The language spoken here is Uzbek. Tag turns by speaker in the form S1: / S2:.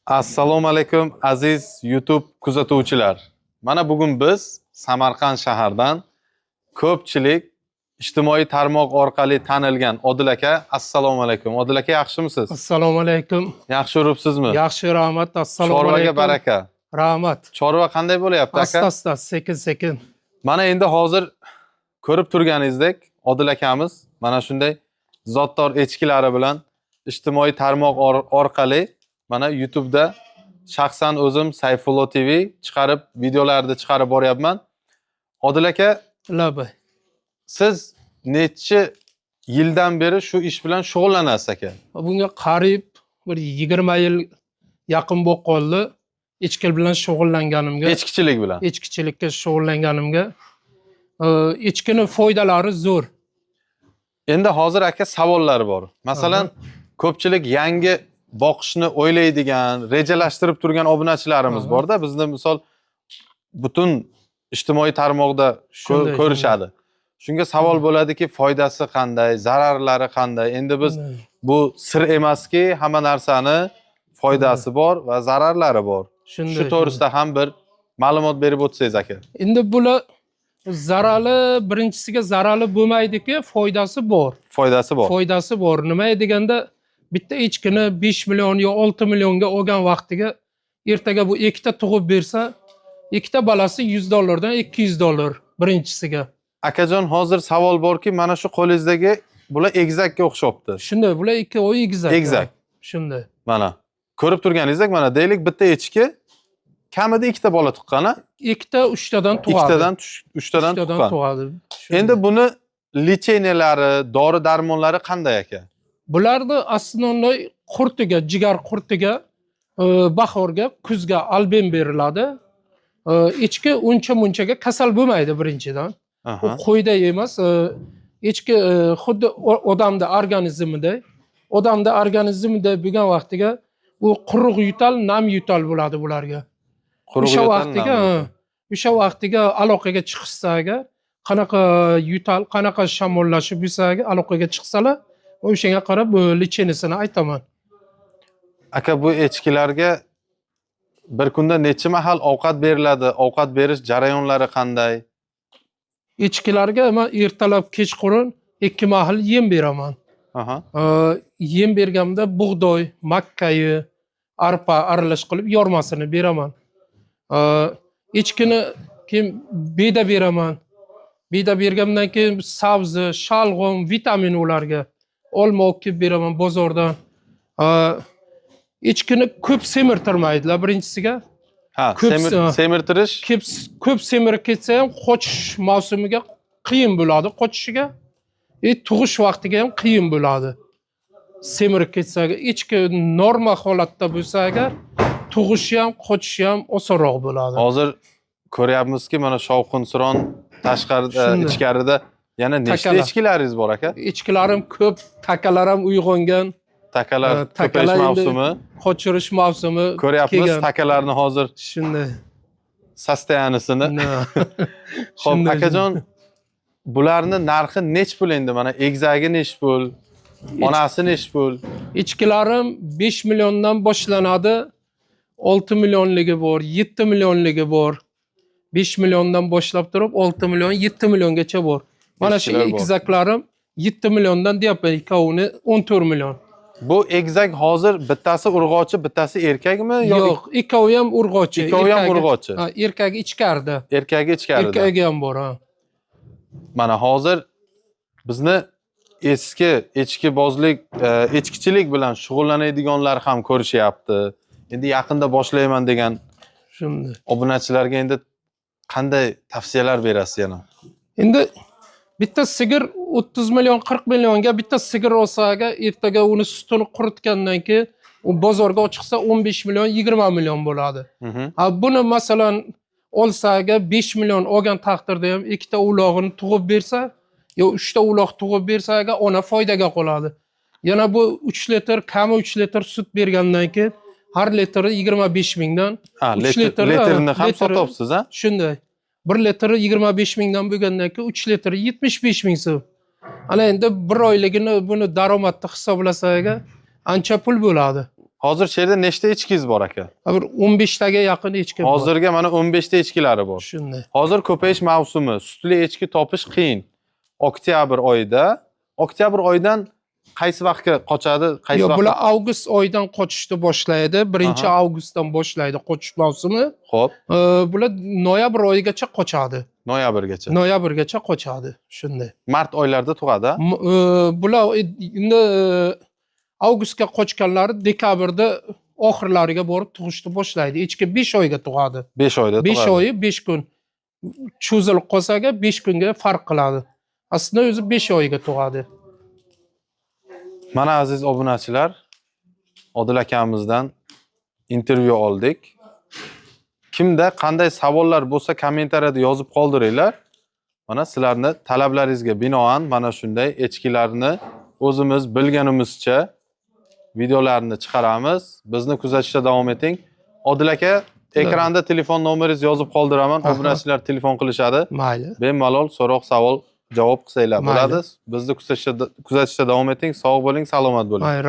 S1: Assalomu alaykum, aziz YouTube kuzatuvchilar. Mana bugun biz Samarqand shahardan ko'pchilik ijtimoiy tarmoq orqali tanilgan Odil aka. Assalomu alaykum. Odil aka, yaxshimisiz?
S2: Assalomu alaykum.
S1: Yaxshi yuribsizmi?
S2: Yaxshi, rahmat. Assalomu
S1: Chorvaga
S2: alaykum.
S1: Baraka.
S2: Rahmat.
S1: Chorva qanday bo'lyapti, aka?
S2: Asta asta, sekin sekin.
S1: Mana endi hozir ko'rib turganingizdek, Odil akamiz mana shunday zotdor echkilari bilan ijtimoiy tarmoq orqali, mana YouTube'da shaxsan o'zim Sayfullo TV chiqarib, videolarni chiqarib boryapman. Odil aka,
S2: Labay.
S1: siz nechi yildan beri shu ish bilan shug'ullanasiz, aka?
S2: Bunga qariyb bir 20 yil yaqin bo'lib qoldi. Echki bilan shug'ullanganimga.
S1: Echkichilik bilan.
S2: Echkichilikka shug'ullanganimga. Echkini foydalari zo'r.
S1: Endi hozir, aka, savollar bor. Masalan, ko'pchilik yangi boqishni o'ylaydigan, rejalashtirib turgan obunachilarimiz borda, bizni misol butun ijtimoiy tarmoqda ko'rishadi. Shunga savol bo'ladiki, foydasi qanday, zararlari qanday? Endi biz bu sir emaski, hamma narsani foydasi bor va zararlari bor. Shu to'g'risida ham bir ma'lumot berib o'tsangiz, aka.
S2: Endi bular zarari, birinchisiga zarari bo'lmaydiki, foydasi bor.
S1: Foydasi bor.
S2: Foydasi bor. Nima deganda, bitta echkini 5 million yo 6 millionga olgan vaqtiga ertaga bu ikkita tug'ib bersa, ikkita balasi 100 dollardan 200 dollar birinchisiga.
S1: Akajon, hozir savol borki, mana shu qo'lingizdagi bular egizakka o'xshabdi.
S2: Shunday, bular ikkovi egizak.
S1: Egizak.
S2: Shunday.
S1: Mana ko'rib turganingizdek, mana deylik, bitta echki kamida ikkita bola tuqqan, a?
S2: Ikkita, uchtadan tug'adi.
S1: Ikkitadan, uchtadan
S2: Uchtadan
S1: tuqqan.
S2: tug'adi. Shunday.
S1: Endi buni лечения lari, dori darmonlari qanday, aka?
S2: Bularni основной qurtiga, jigar qurtiga, bahorga, kuzga Alben beriladi. Echki uncha munchaga kasal bo'lmaydi birinchidan. U qo'yda emas, echki xuddi odamda organizmida, odamda organizmida bo'lgan vaqtiga u quruq yo'tal, nam yo'tal bo'ladi bularga.
S1: Quruq
S2: O'sha
S1: yo'tal,
S2: vaqtiga
S1: nam
S2: ha,
S1: yo'tal.
S2: O'sha vaqtiga aloqaga chiqishsa agar, qanaqa yo'tal, qanaqa shamollashib bo'lsa agar, aloqaga chiqsalar, o'shanga qarab лечение sini aytaman.
S1: Aka, bu echkilarga bir kunda necha mahal ovqat beriladi? Ovqat berish jarayonlari qanday?
S2: Echkilarga man ertalab, kechqurun ikki mahal yem beraman. Yem berganimda bug'doy, makkayi, arpa aralash qilib yormasini beraman. Echkini keyin beda beraman. Beda bergandan keyin sabzi, shalg'om, vitamin ularga. Olma olib kelib beraman bozordan. Echkini ko'p semirtirmaydilar birinchisiga.
S1: Ha,
S2: Ko'p
S1: semirtirish.
S2: Ko'p ko'p semirib ketsa ham qochish mavsumiga qiyin bo'ladi qochishiga. Tug'ish vaqtiga ham qiyin bo'ladi. Semirib ketsa agar, echki norma holatda bo'lsa agar, tug'ishi ham, qochishi ham osonroq bo'ladi.
S1: Hozir ko'ryapmizki, mana shovqin suron tashqarida, ichkarida yana nechta
S2: Takalar.
S1: echkilaringiz bor, aka?
S2: Echkilarim ko'p, takalar ham uyg'ongan.
S1: Takalar ko'payish
S2: Takalar endi
S1: mavsumi.
S2: Qochirish mavsumi
S1: Ko'ryapmiz
S2: kelgan.
S1: takalarni hozir состояния sini. Xo'p, akajon, bularni narxi nech pul endi? Mana egizagi nech pul? Onasi nech pul?
S2: Echkilarim 5 milliondan boshlanadi. 6 millionligi bor, 7 millionligi bor. 5 milliondan boshlab turib 6 million, 7 milliongacha bor. Mana shu
S1: Echkilar bor.
S2: egizaklarim 7 milliondan deyapman, ikkovini 14 million.
S1: Bu egizak hozir bittasi urg'ochi, bittasi erkakmi yo
S2: Yo'q, ikkovi ham urg'ochi.
S1: Ikkovi ham urg'ochi.
S2: Ha, erkagi ichkarida.
S1: Erkagi ichkarida.
S2: Erkagi ham bor, ha.
S1: Mana hozir bizni eski echkibozlik, echkichilik bilan shug'ullanadiganlar ham ko'rishyapti. Endi yaqinda boshlayman degan obunachilarga endi qanday tavsiyalar berasiz yana?
S2: Endi bitta sigir 30 million, 40 millionga bitta sigir olsa agar, ertaga uni sutini quritgandan keyin u bozorga olib chiqsa 15 million, 20 million bo'ladi. Ha, buni masalan olsa agar, 5 million olgan taqdirda ham ikkita ulog'ini tug'ib bersa yo uchta uloq tug'ib bersa agar, ona foydaga qoladi. Yana bu 3 litr, kami 3 litr sut bergandan keyin har litri 25 mingdan.
S1: Ha,
S2: Uch
S1: litrini
S2: ha,
S1: ham sotyapsiz, ha?
S2: Shunday. 1 litri 25 mingdan bo'lgandan keyin 3 litri 75 ming so'm. Ana endi bir oyligini buni daromadni hisoblasa agar, ancha pul bo'ladi.
S1: Hozir shu yerda nechta echkingiz bor, aka?
S2: Bir 15 taga yaqin echki bor.
S1: Hozirga mana 15 ta echkilari bor.
S2: Shunday.
S1: Hozir ko'payish mavsumi, sutli echki topish qiyin. Oktyabr oyida, oktyabr oyidan qaysi vaqtga qochadi? Qaysi
S2: Yo'q,
S1: vaqtga?
S2: Bular avgust oyidan qochishni boshlaydi. 1 avgustdan boshlaydi qochish mavsumi. Bular noyabr oyigacha qochadi.
S1: Noyabrgacha.
S2: Noyabrgacha qochadi. Shunday.
S1: Mart oylarida tug'adi, a?
S2: Bular endi avgustga qochganlari dekabrda oxirlariga borib tug'ishni boshlaydi. Echki 5 oyga tug'adi.
S1: 5 oyda
S2: 5
S1: tug'adi.
S2: Oyi 5 kun cho'zilib qolsa agar, 5 kunga farq qiladi. Aslida o'zi 5 oyga tug'adi.
S1: Mana, aziz obunachilar, Odil akamizdan intervyu oldik. Kimda qanday savollar bo'lsa, kommentariyada yozib qoldiringlar. Mana sizlarni talablaringizga binoan mana shunday echkilarni o'zimiz bilganimizcha videolarni chiqaramiz. Bizni kuzatishda davom eting. Odil aka, ekranda telefon nomeringizni yozib qoldiraman. Obunachilar telefon qilishadi.
S2: Mayli.
S1: Bemalol so'roq, savol, javob qilsanglar
S2: Mayli.
S1: bo'ladi. Bizni kuzatishda davom eting. Sog' bo'ling, salomat bo'ling.
S2: Mayli.